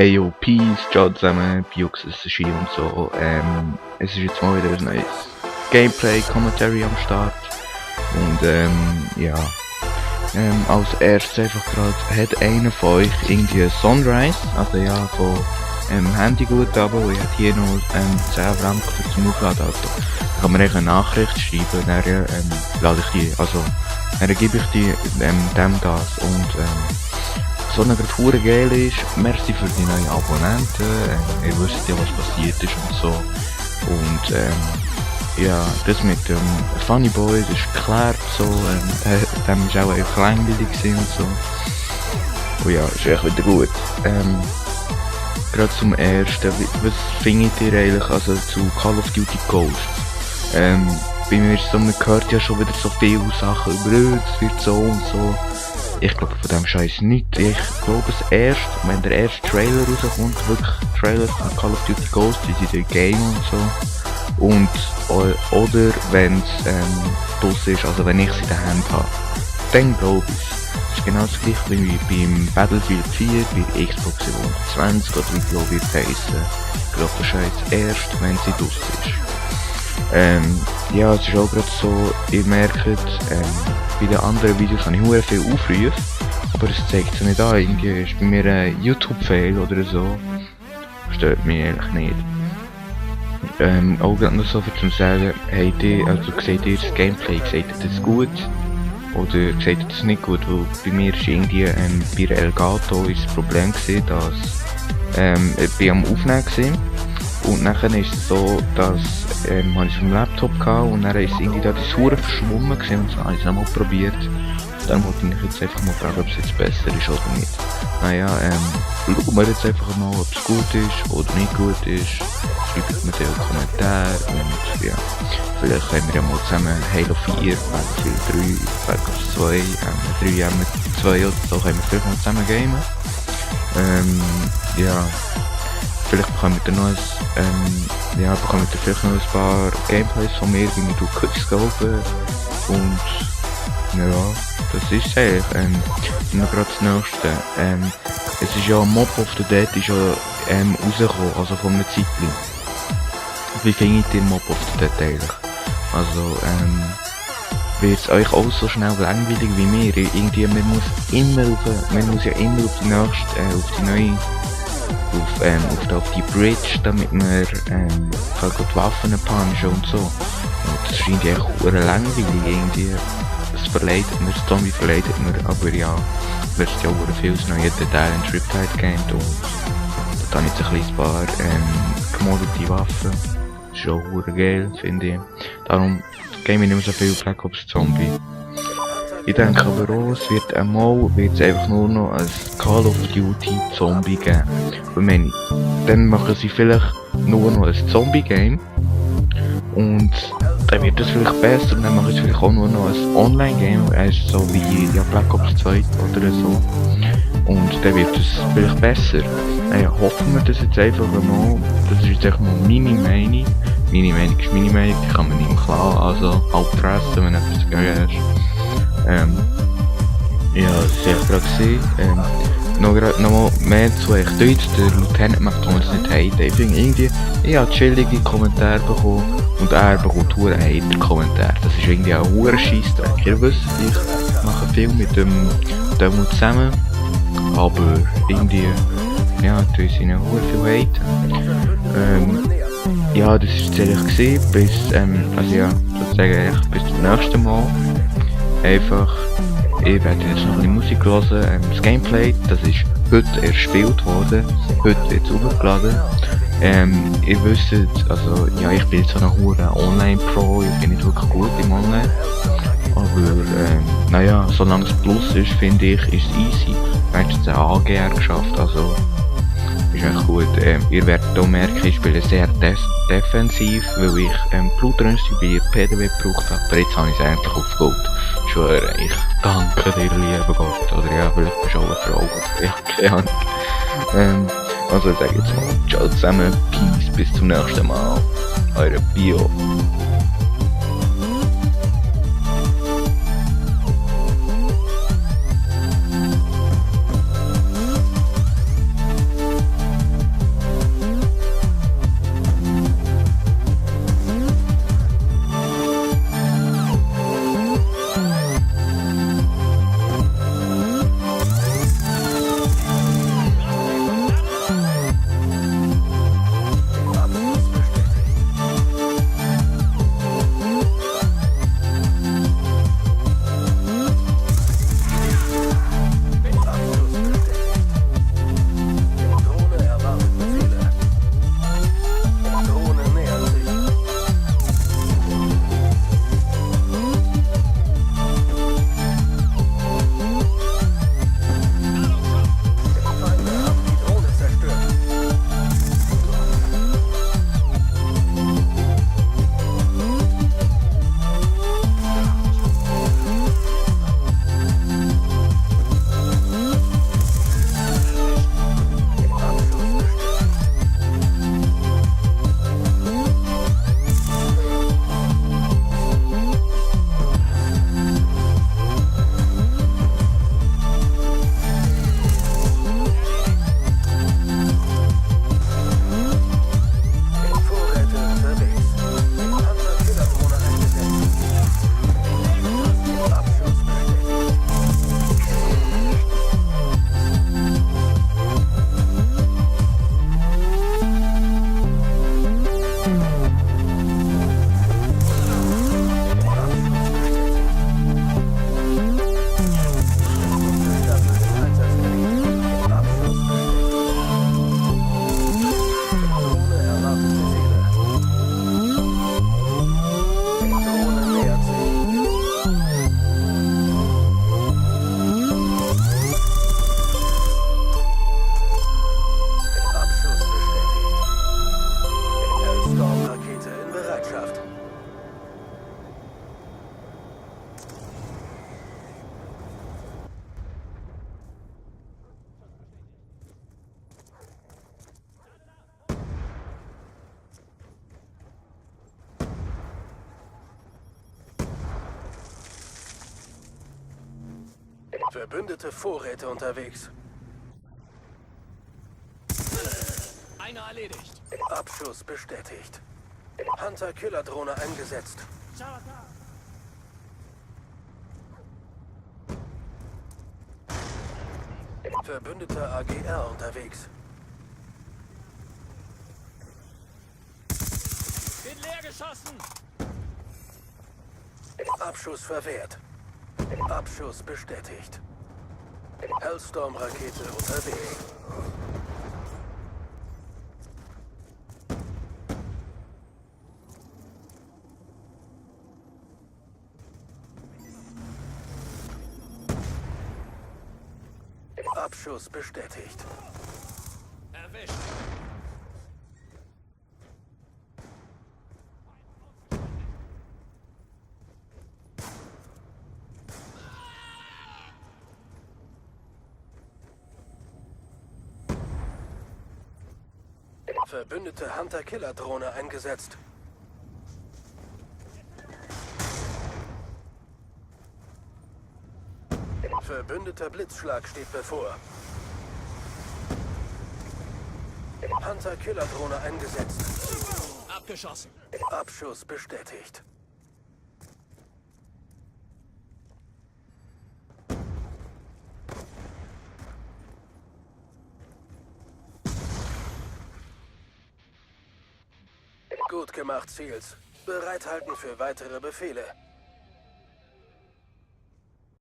Yo, Peace, ciao zusammen, Biux ist Ski und so. Es ist jetzt mal wieder ein neues Gameplay, Commentary am Start. Und ja. Als erstes einfach gerade, hat einer von euch irgendwie Sunrise, also ja, von Handyguthaben, ich habe hier noch 10 Franken für zum Aufladen, also da kann man echt eine Nachricht schreiben und dann lade ich die, also dann gebe ich die dem das und so eine gerade geil ist, merci für die neuen Abonnenten, ihr wisst ja was passiert ist und so und ja, das mit dem Funny Boy, das ist geklärt so, dem ist auch einfach langweilig gewesen und so. Oh ja, ist echt wieder gut. Gerade zum ersten, was findet ihr eigentlich also zu Call of Duty Ghosts? Bei mir ist so, man hört ja schon wieder so viele Sachen über, es wird so und so. Ich glaube von dem Scheiß nicht. Ich glaube es erst, wenn der erste Trailer rauskommt, wirklich Trailer von Call of Duty Ghosts, wie sie Game und so. Und oder wenn es draussen ist, also wenn ich sie in der Hand habe, dann glaube ich. Das ist genau das gleiche wie beim Battlefield 4, bei Xbox 120 oder wie glaube ich heissen. Ich glaube das ist erst, wenn sie draussen ist. Ja, es ist auch gerade so, ihr merkt, bei den anderen Videos habe ich sehr viel Aufrufe, aber es zeigt es nicht an, irgendwie ist bei mir ein YouTube-Fail oder so. Stört mich eigentlich nicht. Auch gerade noch so viel zum sagen, hey, also seht ihr das Gameplay, seht ihr das gut? Oder seht ihr das nicht gut? Weil bei mir ist irgendwie bei der Elgato ist das Problem gewesen, dass ich bin am Aufnehmen gewesen. Und nachher ist es so, dass habe ich es am Laptop gehabt und dann ist irgendwie da die Hure verschwommen gewesen und so habe ich es nochmal probiert. Dann wollte ich jetzt einfach mal fragen, ob es jetzt besser ist oder nicht. Naja, schauen wir jetzt einfach mal, ob es gut ist oder nicht gut ist. Schreibt mir den Kommentar und ja, vielleicht können wir ja mal zusammen Halo 4, Battlefield 3, Black Ops 2, 3, 2 oder so, können wir vielleicht mal zusammen gamen. Ja, vielleicht bekommen wir noch bekommen wir vielleicht noch ein paar Gameplays von mir, wie wir durch Quiz kaufen und ja, das ist eigentlich. Und noch gerade das nächste. Es ist ja Mob of the Dead ist ja rausgekommen, also von einer Zeitling. Wie findet ihr Mob of the Dead eigentlich? Also, wird es euch auch so schnell langweilig wie mir? Irgendwie, man muss ja immer auf die nächste, auf die neue, auf die Bridge, damit man kann die Waffen punchen und so. Und das scheint ja echt langweilig irgendwie. Das verleitet mir, das Zombie verleitet mir, aber ja, wird ja auch viel neue Detail in Triptide Game und da habe ich jetzt ein kleines paar Commodity Waffen. Das ist auch geil, finde ich. Darum game ich nicht mehr so viel Black Ops Zombie. Ich denke aber auch, es wird einfach nur noch ein Call of Duty Zombie geben. Und dann machen sie vielleicht nur noch ein Zombie Game und dann wird es vielleicht besser und dann mache ich vielleicht auch nur noch ein Online-Game, so wie ja, Black Ops 2 oder so. Und dann wird es vielleicht besser. Naja, hoffen wir das jetzt einfach mal. Das ist jetzt einfach mal meine Meinung. Meine Meinung ist meine Meinung, die kann man nicht klar, also aufpressen, wenn etwas geil ist. Ja, das war ich gerade gesehen. Nochmal mehr zu euch Deutsch, der Lieutenant macht uns nicht haten. Ich finde irgendwie, ich habe chillige Kommentare bekommen und er bekommt hure Hater-Kommentare. Das ist irgendwie auch ein hure Scheissdreck. Ihr wisst, ich mache viel mit dem Demo zusammen, aber irgendwie, ja, tun sie ihnen hure viel haten. Ja, das ist ehrlich gesehen, bis, also ja, sozusagen echt bis zum nächsten Mal. Einfach, ich werde jetzt noch ein bisschen Musik hören. Das Gameplay, das ist heute erspielt worden. Heute wird es hochgeladen. Ihr wisst, also, ja, ich bin jetzt so ein hure Online-Pro, ich bin nicht wirklich gut im Online. Aber, naja, solange es Plus ist, finde ich, ist es easy. Ich habe jetzt eine AGR geschafft, also, ist echt gut. Ihr werdet auch merken, ich spiele sehr defensiv, weil ich Blutrünstung bei PDW gebraucht habe. Aber jetzt habe ich es endlich auf Gold. Ich schwöre, ich danke dir, lieber Gott. Oder ja, vielleicht bist du auch eine Frau. Oder ja, keine Ahnung. Also ich sage jetzt mal, ciao zusammen, Peace, bis zum nächsten Mal. Eure Bio. Verbündete Vorräte unterwegs. Einer erledigt. Abschuss bestätigt. Hunter-Killer-Drohne eingesetzt. Verbündeter AGR unterwegs. Bin leer geschossen. Abschuss verwehrt. Abschuss bestätigt. Hellstorm-Rakete unterwegs. Abschuss bestätigt. Erwischt. Verbündete Hunter-Killer-Drohne eingesetzt. Verbündeter Blitzschlag steht bevor. Hunter-Killer-Drohne eingesetzt. Abgeschossen. Abschuss bestätigt. Gut gemacht, Seals. Bereithalten für weitere Befehle.